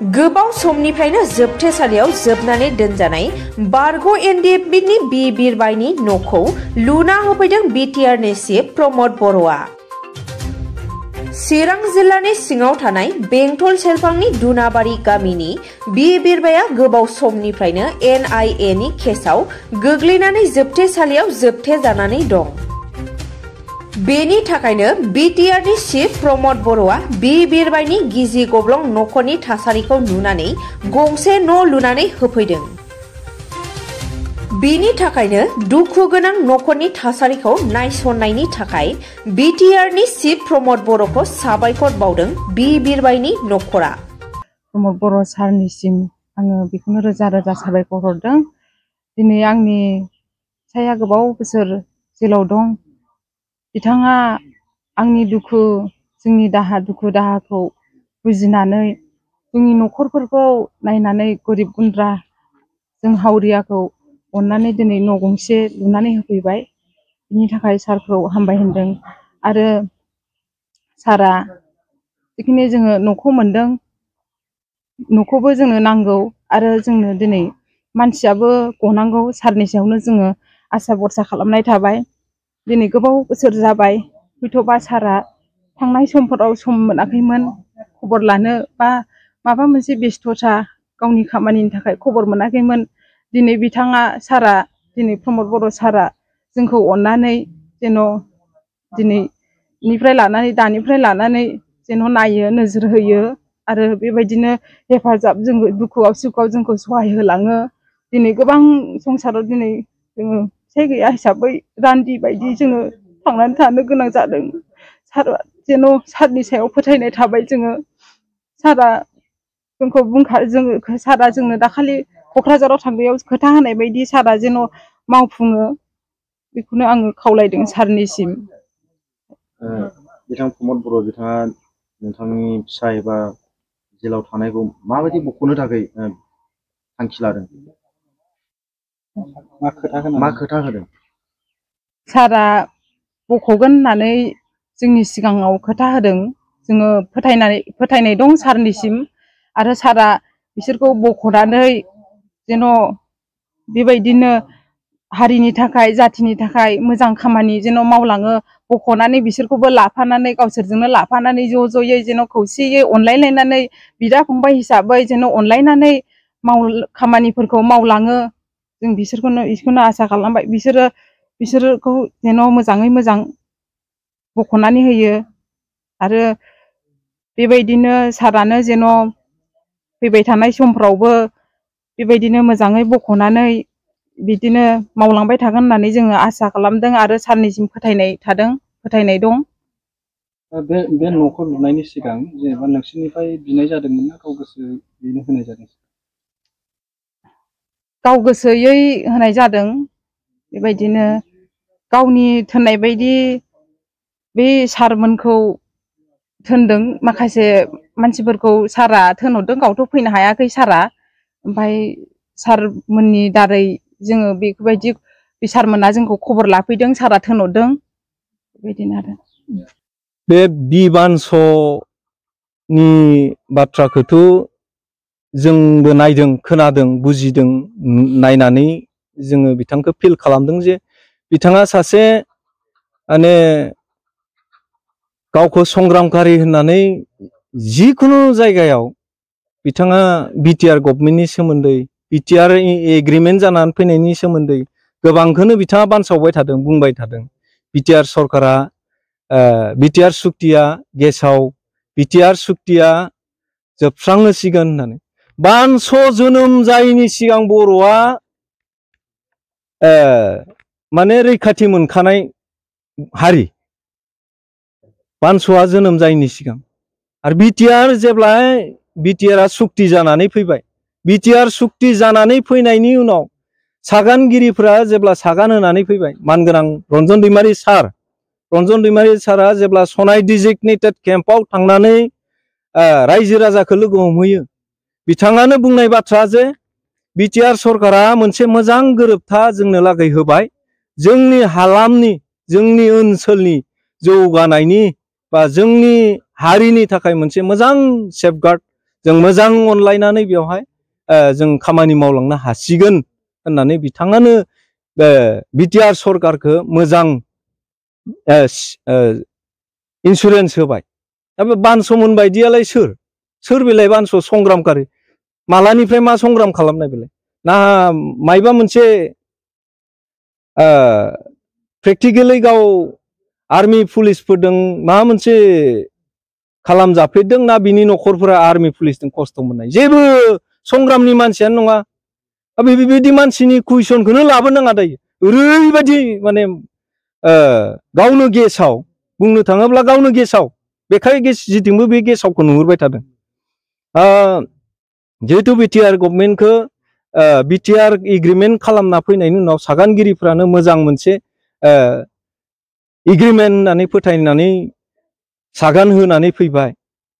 गोबाव समनिफ्रायनो जोबथेसालियाव जोबनानै दोनजानाय बारग' एनडिएफबि बि बिरबायनि न'खौ लुना होफैदों बिटिआरनि चिफ प्रमद बर'आ। चिरां जिल्लानि सिङाव थानाय बेंटल सेरफांनि दुनाबारि गामिनि बि बिरबाया गोबाव समनिफ्रायनो एनआइएनि केसआव गोग्लैनानै जोबथेसालियाव जोबथेजानानै दं। बेनि थाखायनो बिटिआरनि चिफ प्रमद बर'आ बि बिरबायनि गिजि गब्लं नखरनि थासारिखौ नुनानै गंसे न' लुनानै होफैदों। बेनि थाखायनो दुखु गोनां नखरनि थासारिखौ नायसननायनि थाखाय बिटिआरनि चिफ प्रमद बर'खौ साबायखर बावदों बि बिरबायनि नखरा। प्रमद बर' सारनिसिम आङो बेखौनो रोजा रोजा साबायखर हरदों। दिनै आंनि फिसाया गोबाव बोसोर जेलाव दं। बिथाङा आंनि जोंनि दुखु दाहाखौ बुजिनानै जोंनि न'खरफोरखौ नायनानै गोरिब गुन्द्रा जों हावरियाखौ अननानै दिनै न' गंसे लुनानै होफैबाय। बिनि थाखाय सारखौ हामबाय होनदों आरो सारा जिखिनि जोङो न'खौ मोनदों, न'खौबो जोंनो नांगौ आरो जोंनो दिनै मानसियाबो गनांगौ। सारनि सायावनो जोङो आसा भरसा खालामनाय थाबाय। दिनै गोबाव बोसोर जाबाय, हयथ'बा सारा थांनाय समफोराव सम मोनाखैमोन खबर लानो बा माबा मोनसे बेस्थ'था गावनि खामानिनि थाखाय खबर मोनाखैमोन। दिनै सारा दिनै प्रमद बर' सारा जोंखौ अननानै जेन' दानिफ्राय लानानै जेन' नायो, नोजोर होयो आरो बेबायदिनो हेफाजाब जोङो दुखुआव सुखुआव जोंखौ सहाय होलाङो। दिनै गोबां संसाराव दिनै जोङो फिसाय गैया हिसाबै रान्दि बायदि जोङो थांनानै थानो गोनां जादों। सारा जेन' सारनि सायाव फोथायनाय थाबाय जोङो। सारा जोंनो दाखालि क'क्राझाराव थांनायाव खोथा होनाय बायदि सारा जेन' मावफुङो, बेखौनो आङो खावलायदों सारनिसिम। बिथां प्रमद बर' बिथाङा नोंथांनि फिसा एबा जेलाव थानायखौ माबायदि बख'नो थाखाय थांखि लादों? मा खोथा होदों? सारा बख'गोन होननानै जोंनि सिगाङाव खोथा होदों। जोङो फोथायनाय दं सारनिसिम आरो सारा बिसोरखौ बख'नानै जेन' बेबायदिनो हारिनि थाखाय जाथिनि थाखाय मोजां खामानि जेन' मावलाङो। बख'नानै बिसोरखौबो लाफानानै गावसोरजोंनो लाफानानै ज' ज'यै जेन' खौसेयै अनलायलायनानै बिदा फंबाय हिसाबै जेन' अनलायनानै खामानिफोरखौ मावलाङो। जों बिसोरखौनो आसा खालामबाय। बिसोरखौ जेन' मोजाङै मोजां बख'नानै होयो आरो बेबायदिनो सारानो जेन' फैबाय थानाय समफ्रावबो बेबायदिनो मोजाङै बख'नानै बिदिनो मावलांबाय थागोन होननानै जोङो आसा खालामदों आरो सारनिसिम फोथायनाय दं। बे न'खौ लुनायनि सिगां जेनेबा नोंसोरनिफ्राय बिनाय जादोंमोन ना गाव गोसो बेनो होनाय जादों? गाव गोसोयै होनाय जादों। बेबायदिनो गावनि थोननाय बायदि बे सारमोनखौ थोनदों। माखासे मानसिफोरखौ सारा थोनहरदों, गावथ' फैनो हायाखै सारा। ओमफ्राय सारमोननि दारै जोङो बेफोरबायदि बे सारमोना जोंखौ खबर लाफैदों, सारा थोनहरदों, बेबायदिनो आरो। बे बिबानस'नि बाथ्राखौथ' जोंबो नायदों, खोनादों, बुजिदों। नायनानै जोङो बिथांखौ फिल खालामदों जे बिथाङा सासे माने गावखौ संग्रामखारि होननानै जिखुनु जायगायाव बिथाङा बिटिआर गभर्नमेन्टनि सोमोन्दै, बिटिआर एग्रिमेन्ट जानानै फैनायनि सोमोन्दै गोबांखौनो बिथाङा बानसावबाय थादों, बुंबाय थादों। बिटिआर सरकारा बिटिआर सुक्तिया गेसाव, बिटिआर सुक्तिया जोबस्रांसिगोन होननानै। बानस' जोनोम जायैनि सिगां बर'आ माने रैखाथि मोनखानाय हारि, बानस'आ जोनोम जायैनि सिगां। आरो बिटिआरआ सुक्ति जानानै फैबाय। बिटिआर सुक्ति जानानै फैनायनि उनाव सागानगिरिफ्रा जेब्ला सागान होनानै फैबाय, मानगोनां रन्जन दैमारि सारा जेब्ला सनाय डिजिगनेटेड केम्पआव थांनानै रायजो राजाखौ लोगो हमहैयो, बिथाङानो बुंनाय बाथ्रा जे बिटिआर सरकारा मोनसे मोजां गोरोबथा जोंनो लागै होबाय। जोंनि हालामनि, जोंनि ओनसोलनि जौगानायनि बा जोंनि हारिनि थाखाय मोनसे मोजां सेफगार्ड जों मोजां अनलायनानै बेवहाय जों खामानि मावलांनो हासिगोन होननानै बिथाङानो बिटिआर सरकारखौ मोजां इन्सुरेन्स होबाय। दा बे बानस'मोन बायदियालाय सोर बेलाय बानस' संग्रामकारि मालानिफ्राय मा संग्राम खालामनाय बेलाय ना मायबा मोनसे प्रेक्टिकेलि गाव आर्मि पुलिसफोरदों माबा मोनसे खालामजाफेरदों ना बिनि न'खरफोरा आर्मि पुलिसजों खस्थ' मोननाय जेबो संग्रामनि मानसियानो नङा। बेबायदि मानसिनि कुइसनखौनो लाबोनाङा दायो। ओरैबायदि माने गावनो गेसाव बुंनो थाङोब्ला गावनो गेसाव बेखाय जिथिंबो बे गेसावखौ नुहुरबाय थादों। जिहेतु बिटिआर गभर्नमेन्टखौ बिटिआर एग्रिमेन्ट खालामना फैनायनि उनाव सागानगिरिफ्रानो मोजां मोनसे एग्रिमेन्ट होननानै फोथायनानै सागान होनानै फैबाय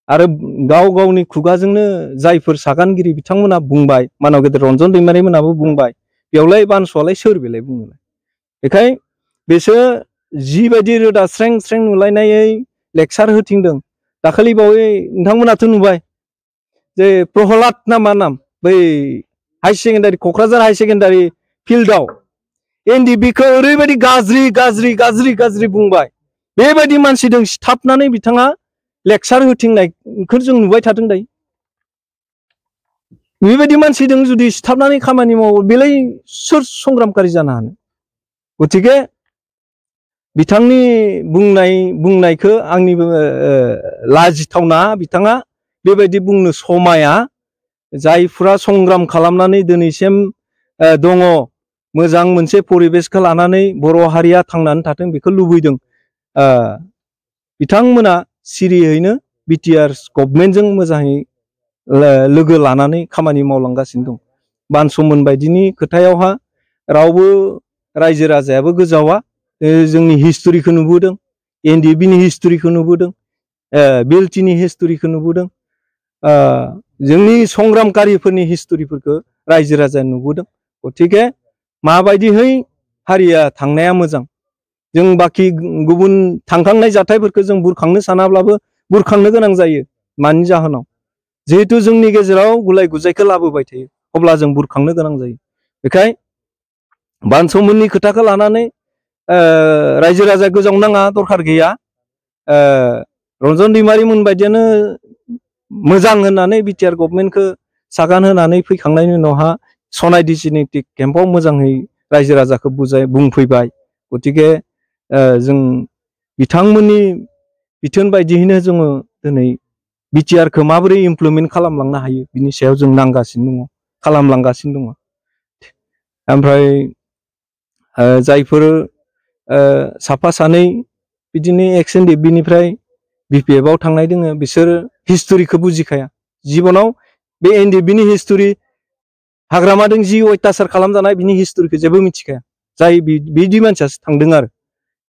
आरो गाव गावनि खुगाजोंनो जायफोर सागानगिरि बिथांमोना बुंबाय मानाव गेदेर रन्जन दैमारि मोनाबो बुंबाय बेयावलाय बानस'आलाय सोर बेलाय बुंनोलाय। बेखाय बिसोर जिबायदि रोदा स्रें स्रें नुलायनायै लेक्सार होथिंदों दाखालि बावै नोंथांमोनाथ' नुबाय जे प्रहलाद ना मा नाम बै high secondary Kokrajhar high secondary फिल्डआव एनडिबिखौ ओरैबायदि गाज्रि गाज्रि गाज्रि गाज्रि बुंबाय बेबायदि मानसिजों सिथाबनानै बिथाङा लेक्सार होथिंनायखौ जों नुबाय थादों दायो। बेबायदि मानसिजों जुदि सिथाबनानै खामानि मावो बेलाय सोर संग्रामकारि जानो हानो। गतिके बिथांनि बुंनायखौ आंनिबो लाजिथावना बिथाङा बेबायदि बुंनो समाया। जायफोरा संग्राम खालामनानै दिनैसिम दङ मोजां मोनसे परिबेसखौ लानानै बर' हारिया थांनानै थाथों बेखौ लुबैदों बिथांमोना सिरियैनो बिटिआर गभर्नमेन्टजों मोजाङै लोगो लानानै खामानि मावलांगासिनो दं। बानस'मोन बायदिनि खोथायावहा रावबो रायजो राजायाबो गोजावा जोंनि हिस्ट'रिखौ नुबोदों एनडिएफबिनि हिस्ट'रिखौ नुबोदों बिएलटिनि हिस्ट'रिखौ नुबोदों जोंनि संग्रामकारिफोरनि हिस्ट'रिफोरखौ रायजो राजाया नुबोदों। गतिके माबायदिहै हारिया थांनाया मोजां जों बाखि गुबुन थांखांनाय जाथायफोरखौ जों बुरखांनो सानाब्लाबो बुरखांनो गोनां जायो। मानि जाहोनाव जिहेतु जोंनि गेजेराव गुलाय गुजायखौ लाबोबाय थायो अब्ला जों बुरखांनो गोनां जायो। बेखाय बानस'मोननि खोथाखौ लानानै रायजो राजा गोजाव नाङा दरखार गैया। रन्जन दैमारि मोन बायदियानो मोजां होननानै बिटिआर गभर्नमेन्टखौ सागान होनानै फैखांनायनि उनावहा सनाय डिसिनेटिक केम्पआव मोजाङै रायजो राजाखौ बुंफैबाय। गतिके जों बिथांमोननि बिथोन बायदियैनो जोङो दिनै बिटिआरखौ माबोरै इमप्लिमेन्ट खालामलांनो हायो बिनि सायाव जों नांगासिनो दङ खालामलांगासिनो दङ। ओमफ्राय जायफोर साफा सानै बिदिनो एक्स एनडिएफबिनिफ्राय बिपिएफआव थांनाय दोङो बिसोर हिस्ट'रिखौ बुजिखाया। जिबनाव बे एनडिएफबिनि हिस्ट'रि हाग्रामादों जि अयथासार खालामजानाय बिनि हिस्ट'रिखौ जेबो मिथिखाया। जाय बिदि मानसियासो थांदों आरो